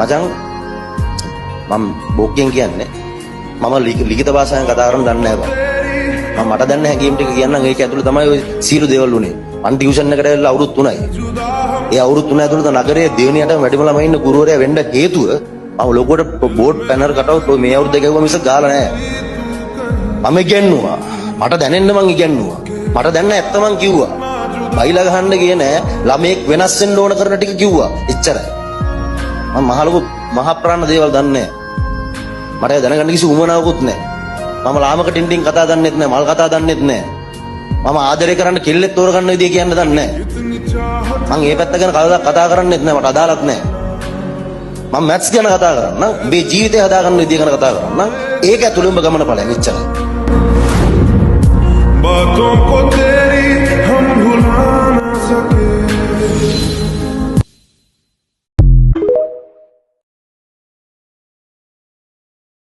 මචං, මම බෝක්කෙන් කියන්නේ, මම ලිඛිත භාෂාවෙන් කතා කරන්න දන්නේ නැහැ බං. මම මට දැනන හැඟීම් ටික කියන්නම්. ඒක ඇතුළේ තමයි ඔය සියලු දේවල් උනේ. මං ටියුෂන් එකට ඇවිල්ලා අවුරුදු 3යි. ඒ අවුරුදු 3 ඇතුළත නගරයේ දෙවෙනියටම වැඩිම ළමයි ඉන්න ගුරුවරයා වෙන්න හේතුව මම ලොකුවට බෝඩ් පැනර් කටවුට් ඔය මේ අවුරුද්ද ගැහුවා මිස ගාලා නෑ. මම ඉගැන්නුවා. මට දැනෙන්න මං ඉගැන්නුවා. මට දැනන ඇත්ත මං කිව්වා. බයිලා ගහන්න ගියේ නෑ. ළමයෙක් වෙනස් වෙන්න ඕන කරන ටික කිව්වා. එච්චරයි. මං මහ ලොකු මහ ප්‍රාණ දේවල් දන්නේ නෑ. මට ඒ දැනගන්න කිසි උවමනාවකුත් නෑ. මම ලාමක ටින් ටින් කතා දන්නෙත් නෑ. මල් කතා දන්නෙත් නෑ. මම ආදරය කරන්න කෙල්ලෙක් තෝරගන්න විදිය කියන්න දන්නේ නෑ. මං ඒ පැත්ත ගැන කවදාවත් කතා කරන්නෙත් නෑ. මට අදාළත් නෑ. මම මැත්ස් ගැන කතා කරන්න, උඹේ ජීවිතය හදාගන්න විදිය ගැන කතා කරන්න. ඒක ඇතුළේ උඹ ගමන ඵලයන්, එච්චරයි. बातों को तेरी